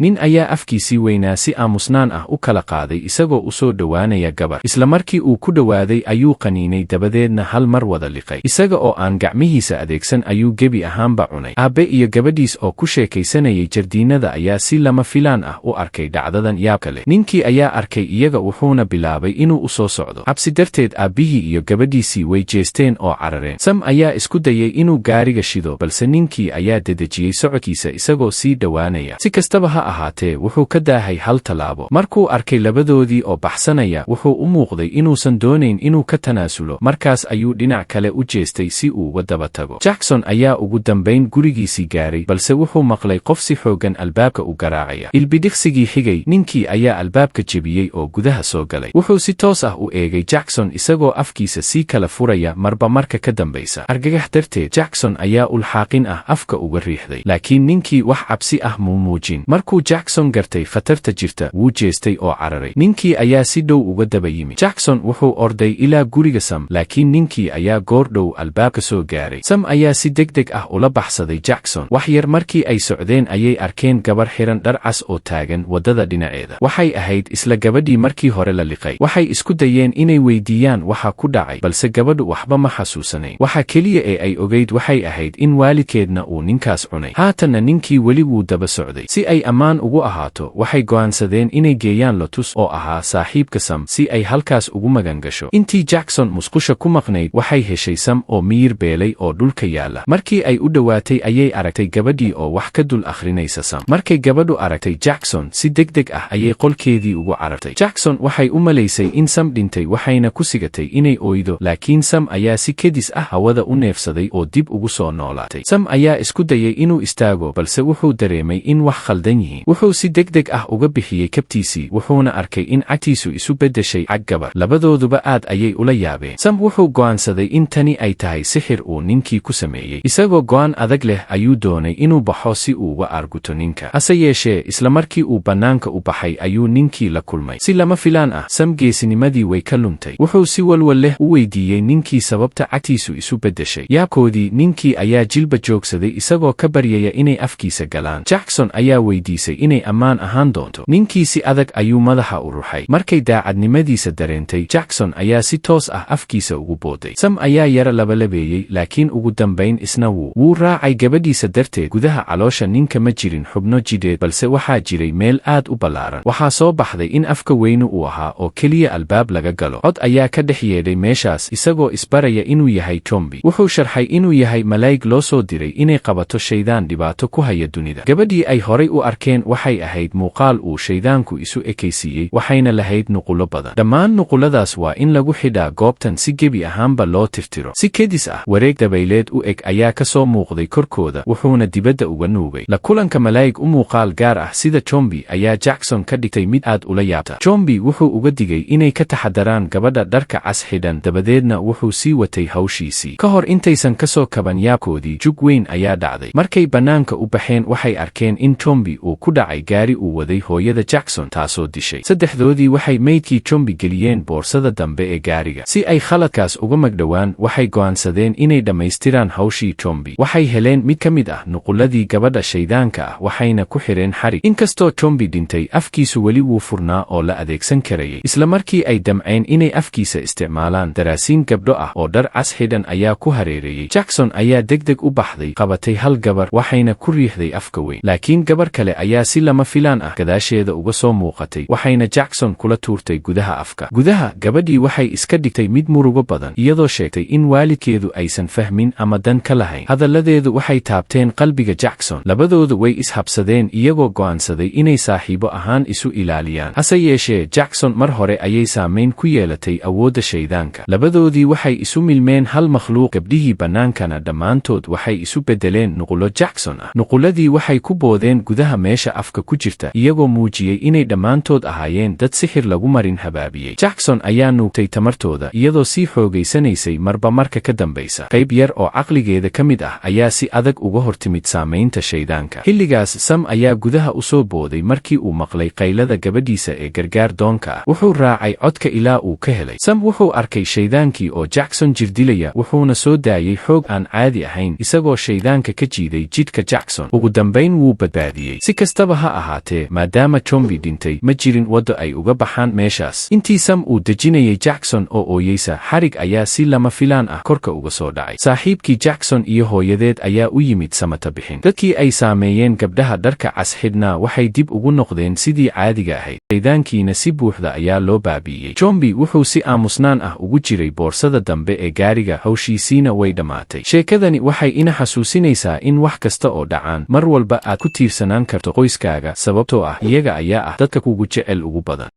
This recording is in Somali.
Nin ayaa afkiisii weynaa si aamusnaan ah u kala qaaday, isagoo u soo dhowaanaya gabar. Isla markii uu ku dhowaaday ayuu qaniinay, dabadeedna hal mar wada liqay. Isaga oo aan gacmihiisa adeegsan ayuu gebi ahaanba cunay. Aabbe iyo gabadhiis oo ku sheekaysanayay jardiinada ayaa si lama filaan ah u arkay dhacdadan yaabka leh. Ninkii ayaa arkay iyaga, wuxuuna bilaabay inuu u soo socdo. Cabsi darteed, aabbihii iyo gabadhiisii way jeesteen oo carareen. Sam ayaa isku dayay inuu gaariga shido, balse ninkii ayaa dedejiyey socodkiisa isagoo sii dhowaanaya. Si kastaba ha ahaatee, wuxuu ka daahay hal tallaabo. Markuu arkay labadoodii oo baxsanaya, wuxuu u muuqday inuusan doonayn inuu ka tanaasulo. Markaas ayuu dhinac kale u jeestay si uu uga daba tago. Jackson ayaa ugu dambayn gurigiisii gaaray, balse wuxuu maqlay qof si xooggan albaabka u garaacaya. Ilbidhiqsigii xigay, ninkii ayaa albaabka jebiyey oo gudaha soo galay. Wuxuu si toos ah u eegay Jackson isagoo afkiisa sii kala furaya marba marka ka dambaysa. Argagax darteed, Jackson ayaa ulxaaqin ah afka uga riixday, laakiin ninkii wax cabsi ah muu muujin. Markuu Jackson gartay khatarta jirta, wuu jeestay oo cararay. Ninkii ayaa si dhow uga daba yimi. Jackson wuxuu orday ilaa guriga Sam, laakiin ninkii ayaa goor dhow albaabka soo gaaray. Sam ayaa si degdeg ah ula baxsaday Jackson. Wax yar markii ay socdeen ayay arkeen gabar xiran dhar cas oo taagan waddada dhinaceeda. Waxay ahayd isla gabadhii markii hore la liqay. Waxay isku dayeen inay weydiiyaan waxa ku dhacay, balse gabadhu waxba ma xasuusanayn. Waxa keliya ee ay ogayd waxay ahayd in waalidkeedna uu ninkaas cunay. Haatanna ninkii weli wuu daba socday. Si ay ammaan ugu ahaato, waxay go'aansadeen inay geeyaan Lotus oo ahaa saaxiibka Sam, si ay halkaas ugu magan gasho. Intii Jackson musqusha ku maqnayd, waxay heshay Sam oo miyir beelay oo dhulka yaalla. Markii ay u dhowaatay ayay aragtay gabadhii oo wax ka dul akhrinaysa Sam. Markay gabadhu aragtay Jackson, si degdeg ah ayay qolkeedii ugu carartay. Jackson waxay u malaysay in Sam dhintay, waxayna ku sigatay inay ooydo, laakiin Sam ayaa si kedis ah hawada u neefsaday oo dib ugu soo noolaatay. Sam ayaa isku dayay inuu istaago, balse wuxuu dareemay in wax khaldan yihiin. Wuxuu si degdeg ah uga bixiyey kabtiisii, wuxuuna arkay in cagtiisu isu beddeshay cag gabar. Labadooduba aad ayay ula yaabeen. Sam wuxuu go'aansaday in tani ay tahay sixir uu ninkii ku sameeyey. Isagoo go'aan adag leh ayuu doonay inuu baxo si uu uga aarguto ninka. Hase yeeshee, isla markii uu bannaanka u baxay ayuu ninkii la kulmay. Si lama filaan ah, Sam geesinimadii way ka luntay. Wuxuu si walwal leh u weydiiyey ninkii sababta cagtiisu isu beddeshay. Yaabkoodii, ninkii ayaa jilba joogsaday isagoo ka baryaya inay afkiisa galaan. Jackson ayaa weydiisay inay ammaan ahaan doonto. Ninkii si adag ayuu madaxa u ruxay. Markay daacadnimadiisa dareentay, Jackson ayaa si toos ah afkiisa ugu booday. Sam ayaa yara labalabeeyey, laakiin ugu dambayn isna wuu raacay gabadhiisa darteed. Gudaha caloosha ninka ma jirin xubno jidheed, balse waxaa jiray meel aad u ballaaran. Waxaa soo baxday in afka weynu uu ahaa oo keliya albaab laga galo. Cod ayaa ka dhex yeedhay meeshaas isagoo isbaraya inuu yahay Chombi. Wuxuu sharxay inuu yahay malaa'ig loo soo diray inay qabato shaydaan dhibaato ku haya dunida. Gabadhii ay horay u arkeen waxay ahayd muuqaal uu shaydaanku isu ekaysiiyey, waxayna lahayd nuqullo badan. Dhammaan nuqulladaas waa in lagu xidhaa goobtan si gebi ahaanba loo tirtiro. Si kedis ah, wareeg dabayleed u eg ayaa ka soo muuqday korkooda, wuxuuna dibadda uga nuugay. La kulanka malaa'ig u muuqaal gaar ah sida Chombi ayaa Jackson ka dhigtay mid aad ula yaabta. Chombi wuxuu uga digay inay ka taxadaraan gabadha dharka cas xidhan, dabadeedna wuxuu sii watay hawshiisii. Ka hor intaysan ka soo kaban yaabkoodii, jug weyn ayaa dhacday. Markay bannaanka u baxeen, waxay arkeen in Chombi uu ku dhacay gaari uu waday hooyada Jackson, taasoo dishay. Saddexdoodii waxay meydkii Chombi geliyeen boorsada dambe ee gaariga. Si ay khaladkaas uga magdhowaan, waxay go'aansadeen inay dhammaystiraan hawshii Chombi. Waxay heleen mid ka mid ah nuqulladii gabadha shaydaanka ah, waxayna ku xidheen xarig. Inkastoo Chombi dhintay, afkiisu weli wuu furnaa oo la adeegsan karayay. Isla markii ay damceen inay afkiisa isticmaalaan, daraasiin gabdho ah oo dhar cas xidhan ayaa ku hareereeyey. Jackson ayaa degdeg u baxday, qabatay hal gabar, waxayna ku riixday afka weyn. Laakiin gabar kale ayaa si lama filaan ah gadaasheeda uga soo muuqatay, waxayna Jackson kula tuurtay gudaha afka. Gudaha, gabadhii waxay iska dhigtay mid murugo badan, iyadoo sheegtay in waalidkeedu aysan fahmin ama dan ka lahayn. Hadalladeedu waxay taabteen qalbiga Jackson. Labadoodu way ishabsadeen iyagoo go'aansaday inay saaxiibo ahaan isu ilaaliyaan. Hase yeeshee, Jackson mar hore ayay saamayn ku yeelatay awoodda shaydaanka. Labadoodii waxay isu milmeen hal makhluuq. Gabdhihii bannaankana dhammaantood waxay isu beddeleen nuqullo Jackson ah. Nuqulladii waxay ku boodeen gudaha meesha afka ku jirta, iyagoo muujiyey inay dhammaantood ahaayeen dad sixir lagu marin habaabiyey. Jackson ayaa nuugtay tamartooda, iyadoo sii xoogaysanaysay marba marka ka dambaysa. Qayb yar oo caqligeeda ka mid ah ayaa si adag uga hortimid saamaynta shaydaanka. Xilligaas, Sam ayaa gudaha u soo booday markii uu maqlay qaylada gabadhiisa ee gargaar doonka ah. Wuxuu raacay codka ilaa uu ka helay. Sam wuxuu arkay shaydaankii oo Jackson jirdilaya, wuxuuna soo daayey xoog aan caadi ahayn, isagoo shaydaanka ka jiiday jidhka Jackson. Ugu dambayn wuu badbaadiyey. Si kastaba Kastaba ha ahaatee, maadaama Chombi dhintay, ma jirin waddo ay uga baxaan meeshaas. Intii Sam uu dejinayay Jackson oo ooyeysa, xarig ayaa si lama filaan ah korka uga soo dhacay. Saaxiibkii Jackson iyo hooyadeed ayaa u yimid samata bixin. Dadkii ay saameeyeen gabdhaha dharka cas xidhnaa waxay dib ugu noqdeen sidii caadiga ahayd, shaydaankiina si buuxda ayaa loo baabi'iyey. Chombi wuxuu si aamusnaan ah ugu jiray boorsada dambe ee gaariga, hawshiisiina way dhammaatay. Sheekadani waxay ina xasuusinaysaa in wax kasta oo dhacaan, mar walba aad ku tiirsanaan karto qoyskaaga, sababtoo ah iyaga ayaa ah dadka kugu jecel ugu badan.